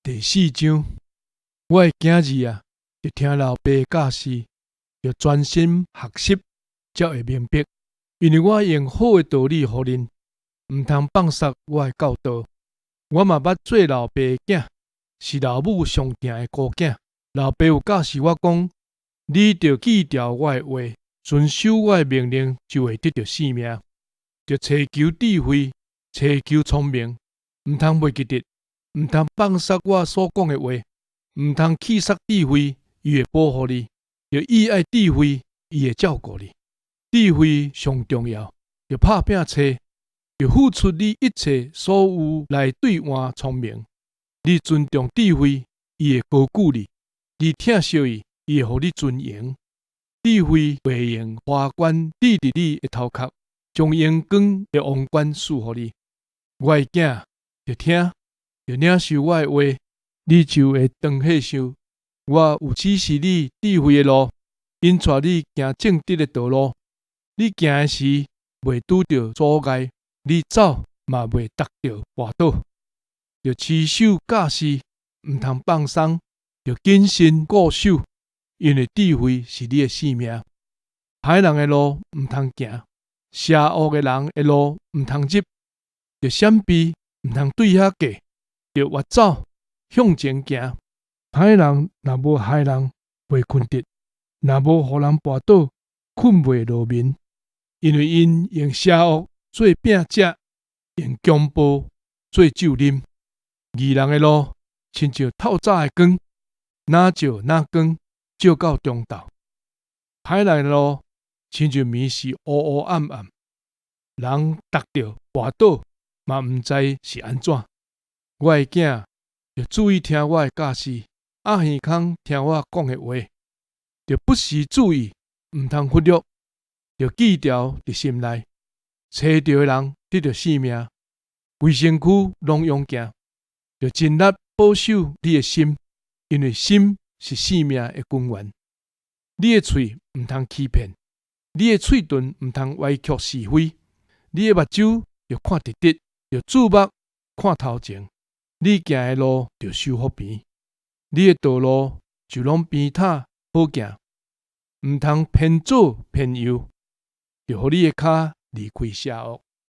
第四章，我的囝兒啊，著聽老爸的教示，著專心學習，才會明白。因為我用好的道理予恁，毋通放捒我的教導。我嘛捌做老爸的囝，是老母上疼的孤囝。老爸有教示我講：你著記牢我的話，遵守我的命令，就會得著性命。著尋求智慧，尋求聰明，毋通袂記得。毋通放捒我所講的話，毋通棄捒智慧，伊會保護你；著喜愛智慧，伊會照顧你。智慧上重要，著拍拚揣，著付出你一切所有來兌換聰明。你尊重智慧，伊會高舉你；你疼惜伊，伊會予你尊榮。智慧會用花冠戴佇你的頭殼，將榮光的王冠賜予你。我的囝，著聽。著領受我的話，你就會長歲壽。我有指示你智慧的路，引帶你行正直的道路。你行的時，袂拄著阻礙；你走嘛袂踏著跋倒。著持守教示，毋通放鬆；著謹慎固守，因為智慧是你的性命。歹人的路毋通行，邪惡的人的路毋通入。著閃避，毋通對遐過。著越走向前行，歹人若無害人，袂睏著；若無予人跋倒，睏袂落眠。因為𪜶用邪惡做餅食，用強暴做酒啉。義人的路親像透早的光，若照若光，照到中晝。歹人的路親像暝時烏烏暗暗，人踏著跋倒嘛，毋知是按怎。我的囝，著注意聽我的教示，掩耳孔聽我講的話，著不時注意，毋通忽略，著記牢佇心內。揣著的人得著性命，規身軀攏勇健。著盡力保守你的心，因為心是性命的根源。你的喙毋通欺騙，你的喙唇毋通歪曲是非。你的目睭著看直直，著注目看頭前。你行的路就修復平，你的道路就攏平坦好行，毋通偏左偏右，著予你的跤離開邪惡。